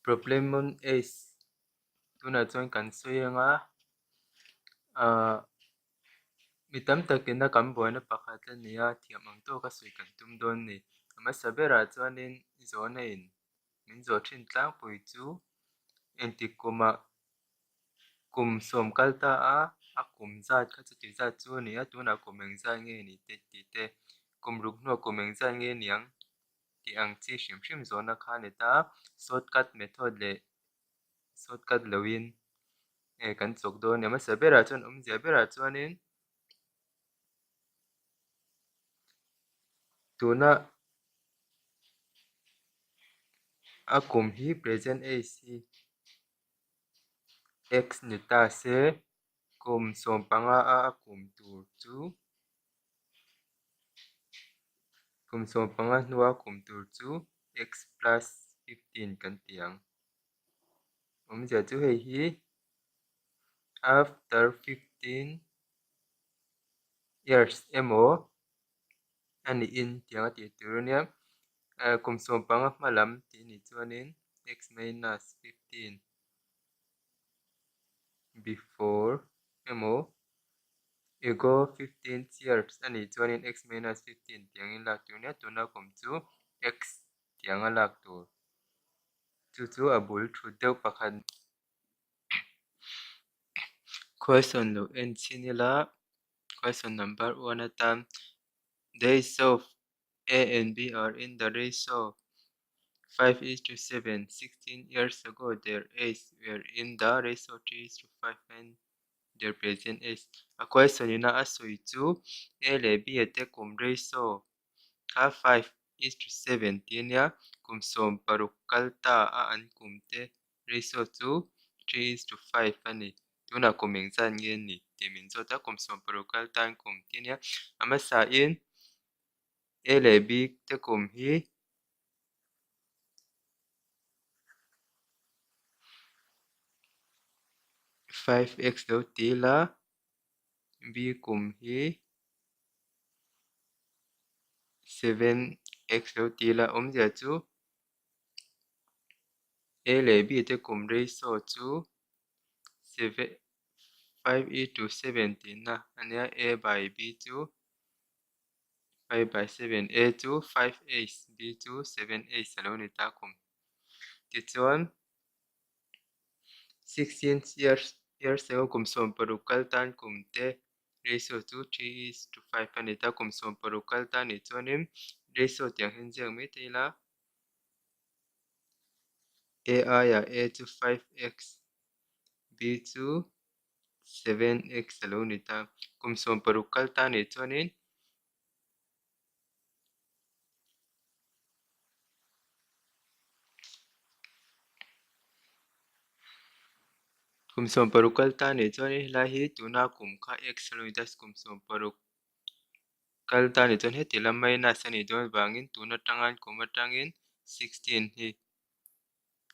Problem on age tunah chuan kan sawi anga ah mi tam takin a kan buaina pakhat a ni a, thiam ang tawka sawi kan tum dawn a ni. A hmasa berah chuanin zawhna in min zawh thin tlangpui chu engtik kumah kum sawm kal ta a, a kum zat kha chuti zat chu a ni a, tunah kum engzat nge ni te tih te, kum ruk hnuah kum engzat nge ni ang tih ang chi hrim hrim zawhna kha a ni ta a, shortcut method leh shortcut loin eh kan chawk dawn a ni. A hmasa berah chuan awmzia berah chuanin tuna a kum hi present age hi x ni ta se kum 15 a a kum tur chu kum 15 hnua kum tur chu x plus 15 kan ti ang. Awmzia chu hei hi after 15 years emaw a niin tiang a tih tur a nia. Kum 15 hma lam tih a nih chuanin x minus 15 before emaw ago 15 years a nih chuanin x minus 15 tiangin lak tur a nia. Tuna kum chu x tianga lak tur. Chu chu a bul thut deuh pakhat. Question lo en chhin ila question number one atan Days of A and B are in the ratio 5 is to 7, 16 years ago their age were in the ratio 3 is to 5 and their present age. A question ina a sawi chu A leh B te kum ratio kha 5 is to 7 tih a nia, kum 16 kal ta a an kum te ratio chu 3 is to 5 a ni. Tunah kum engzat nge a ni tih min zawt a, kum 16 kal ta an kum tih a nia. A hmasain A leh B te kum hi 5x lo ti ila, B kum hi 7x lo ti ila awmzia chu A leh B te kum ratio chu 5 e to 7 tihna a nia, A by B chu 5 by 7, A chu 5h, B chu 7h a lo ni ta kum. Tichuan 16 years years ago kum 16 kal tan kum te ratio chu 3 is to 5 a ni ta, kum 16 kal tan nih chuanin ratio tiang hian ziak mai thei ila A aiah A chu 5x, B chu 7x a lo ni ta, kum 16 kal tan nih chuanin Kum 16 kal ta nih chuan helai hi tuna kum kha x a lo ni ta, kum 16 kal ta nih chuan heti lam minus a nih dawn vangin tun atanga kum atangin 16 hi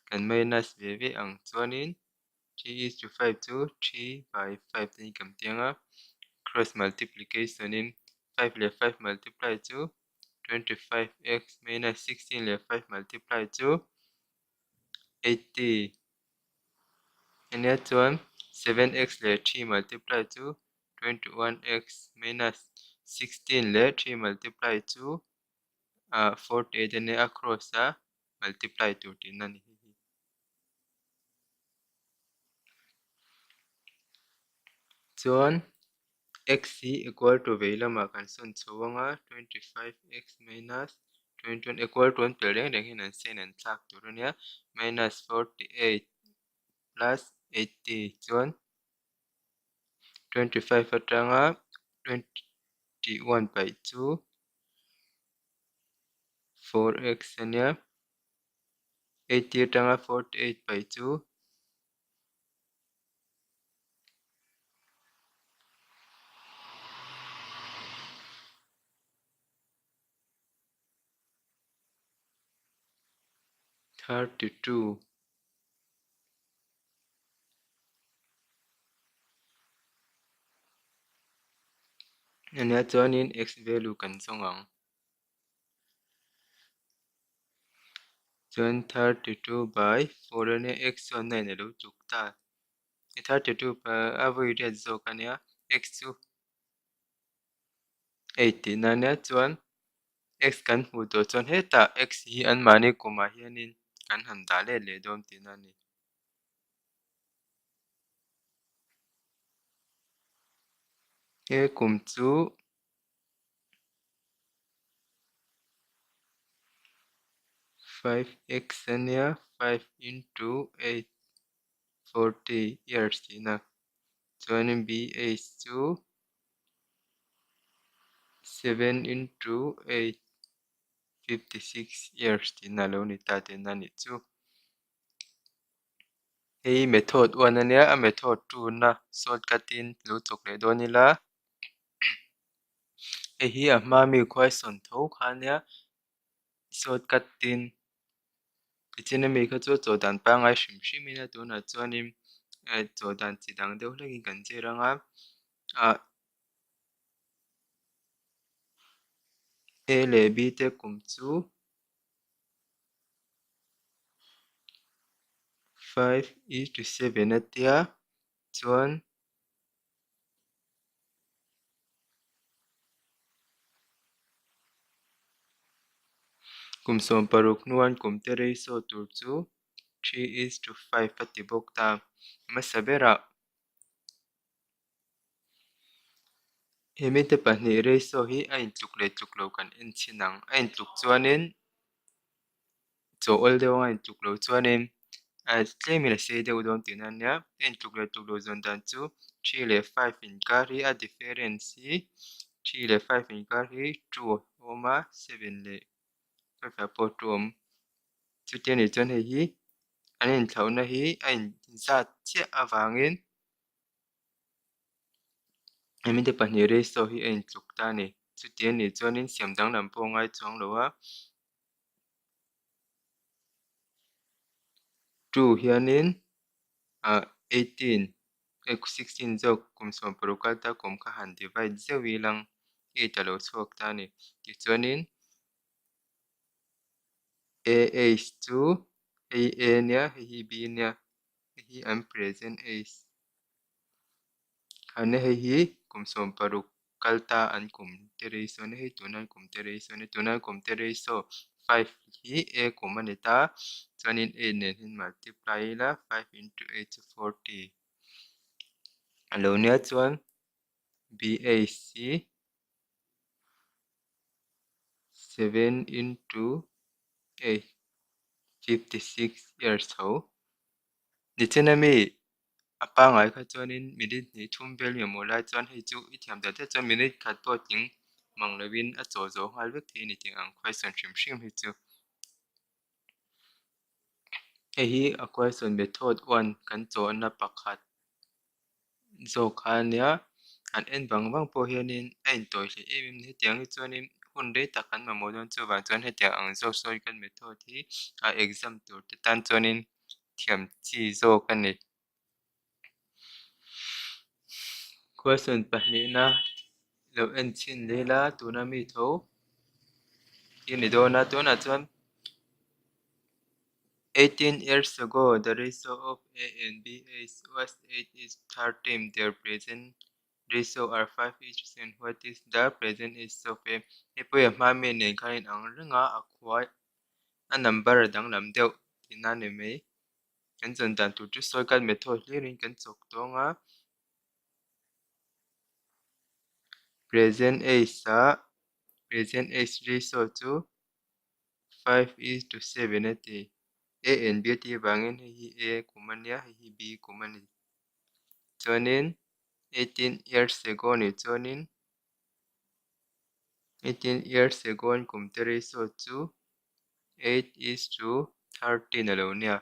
kan minus ve ve ang chuanin 3 is to 5 chu 3 by 5 te hi kan tiang a, cross multiplication in 5 leh 5 multiply chu 25x minus 16 leh 5 multiply chu 80 ania chuan 7x leh 3 multiply chu 21x minus 16 leh 3 multiply chu 48 ania a cross a multiply tur tihna a ni. Chuan x hi equal to vei lamah kan sawn chho ang a, 25x minus 21 equal to an pel reng reng hian an sign an thlak tur a nia, minus 48 plus 80 chuan 25 atanga 21 paih chu 4x a nia, 80 atanga 48 paih chu 32. Ania chuanin x value kan zawng ang. Chuan 32 by 4 a nia, x chuan 9 a lo tluk ta. 32 a vawi riat zawk a nia, x chu 8 tihna a nia. Chuan x kan hmuh tawh chuan hetah x hi anmahni kumah hianin kan han dah let leh dawn tihna a ni. He kum chu 5x a nia, 5 into 8, 40 years tihna. Chuanin bh chu 7 into 8, 56 years tihna a lo ni ta tihna a nih chu. Hei method 1 a nia, a method 2 na shortcut in lo chawk leh dawn ila. Hei hi a hma mi khuaisawn tho kha ania, shortcut in tichin ami kha chu chaw dan pangngai hrim hrim in a tunah chuanin chaw dan chi dang deuh hlekin kan zir ang a, ah A leh B te kum chu 5 is to 7 a tia chuan. Kum 16 hnuan kum te ratio tur chu 3:5 a ti bawk ta. Hmasa berah he mite pahnih ratio hi a intluk leh tluk lo kan en chhin ang. A intluk chuanin chaw awl deuh anga intluk lo chuanin tlemin a sei deuh dawn tihna a nia. A intluk leh tluk lo zawn dan chu 3 leh 5 inkar hi a difference hi 3 leh 5 inkar hi 2 a awm a, 7 leh 5 ah pawh 2 a awm. Chuti anih chuan hei hi an inthlauhna hi a inzat chiah avangin hemi te pahnih ratio hi a intluk ta a ni. Chuti anih chuanin siam danglam pawh a ngai chuang lo a. 2 hianin ah 18 eh 16 zawk kum 16 kal ta kum kha han divide zeuh ilang 8 a lo chhuak ta a ni. Tichuanin AH chu hei A nia hei hi B nia hei hi an present age a nia hei hi kum 16 kal ta an kum te ratio a nia hei tuna an kum te ratio a nia tuna an kum te ratio 5 hi A kum a ni ta chuanin 8 nen hian multiply ila 5 into 8 chu 40 a lo nia chuan BH hi 7 into 8 56 years tho. Nichin ami a pangngai kha chuanin minute hnih thum vel nge maw lai chuan hei chu i thiam dan te chuan minute khat pawh tling mang lovin a chaw zawh nghal vek thei a ni tih ang question hrim hrim hi chu. Hei hi a question method 1 kan chawhna pakhat zawk kha a nia. An en vang vang pawh hianin a intawi hle em em a ni. Hetiang hi chuanin hun rei tak kan mamawh dawn chuvang chuan hetiang ang zawk sawi kan method hi a exam tur te tan chuanin thiam chi zawk a ni. Question pahnihna lo en chhin leh ila tuna mi tho hi a ni dawn a, tunah chuan 18 years ago the ratio of A and B is was 8 is 13 their present ratio are 5 is 7 what is the present age of A? Hei pawh hi a hma mi nen khan a inang reng a, a khua a number a danglam deuh tihna a ni mai. Kan zawn dan tur chu sawi kan method hlirin kan chawk tawng a. Present age ah present age ratio chu 5:7 a ti. A and B a tih avangin hei hi A kum a nia, hei hi B kum a ni. Chuanin 18 years ago nih chuanin 18 years ago an kum te ratio chu 8:13 a lo nia.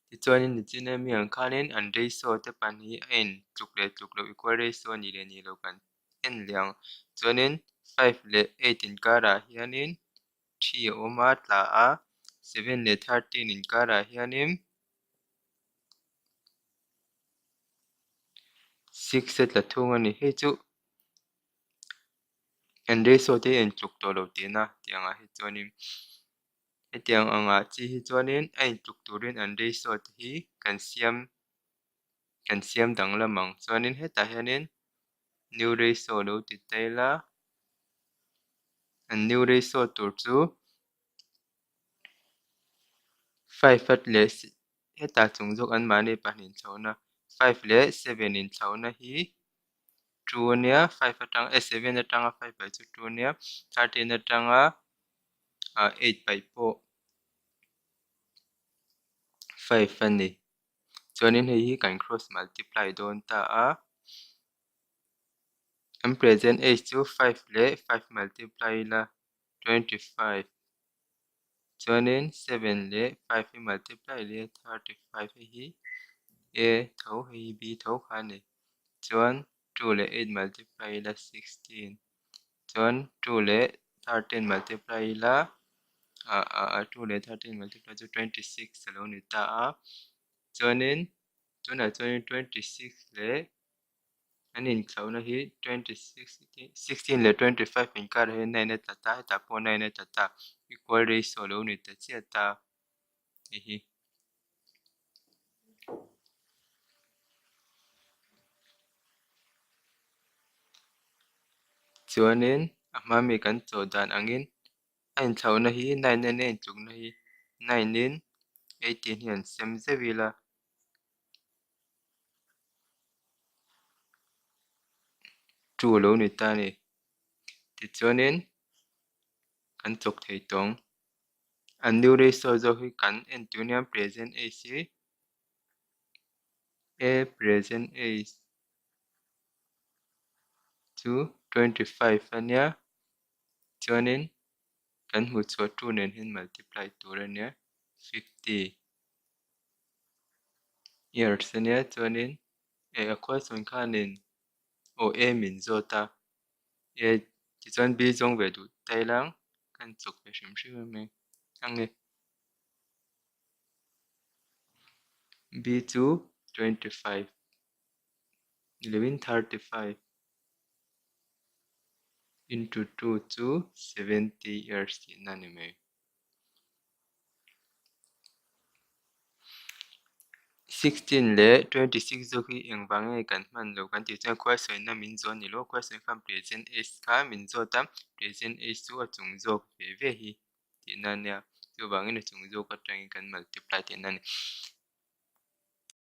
Tichuanin nichin emi ang khanin an ratio te pahnih a intluk leh tluk loh equal ratio a nih leh nih loh kan en leh ang. Chuanin 5 leh 8 inkarah hianin 3 a awm a, tla a, 7 leh 13 inkarah hianin 6 a tla thung a ni. Hei chu an ratio te hi a intluk tawh lo tihna tih angah hi chuanin. Hetiang angah chi hi chuanin a intluk turin an ratio te hi kan siam kan siam danglam ang. Chuanin hetah hianin new ratio lo ti ta ila, an new ratio tur chu 5 at leh hetah chung zawk anmahni pahnih inchhohna 5 leh 7 inchhohna hi 2 ania, 5 atang eh 7 atanga 5 paih chu 2 ania, 13 atanga 8 paih pawh 5 a ni. Chuanin hei hi kan cross multiply dawn ta a. An present age chu 5 leh 5 multiply ila 25. Chuanin 7 leh 5 hi multiply leh 35 hei hi A tho hei hi B tho kha a ni. Chuan 2 leh 8 multiply ila 16. Chuan 2 leh 13 multiply ila 2 leh 13 multiply chu 26 a lo ni ta a. Chuanin tunah chuanin 26 leh an inthlauhna hi 26 16 leh 25 inkarah hian 9 a tla ta, hetah pawh 9 a tla ta, equal ratio a lo ni ta chiah ta hei hi. Chuanin a hma mi kan chawh dan angin a inthlauhna hi 9 a nia intlukna hi 9 in 18 hi an sem zeuh ila. 2 a lo ni ta a ni. Tichuanin kan chawk thei tawng. An new ratio zawk hi kan en tur nia present age hi A present age chu 25 a nia chuanin kan hmuh chhuah 2 nen hian multiply tur a nia 50. Years a nia chuanin eh a question khanin aw A min zawt a A tichuan B zawng ve duh ta ila kan chawk ve hrim hrim em em ang e. B chu 25 ni lovin 35 into 2 chu 70 years tihna a ni mai. 16 leh 26 zawk hi engvang nge kan hman loh kan tih chuan khuaisawina min zawh a ni lo. Khuaisawina khan present age kha min zawt a, present age chu a chung zawk ve ve hi tihna a nia. Chuvangin a chung zawk atangin kan multiply tihna a ni.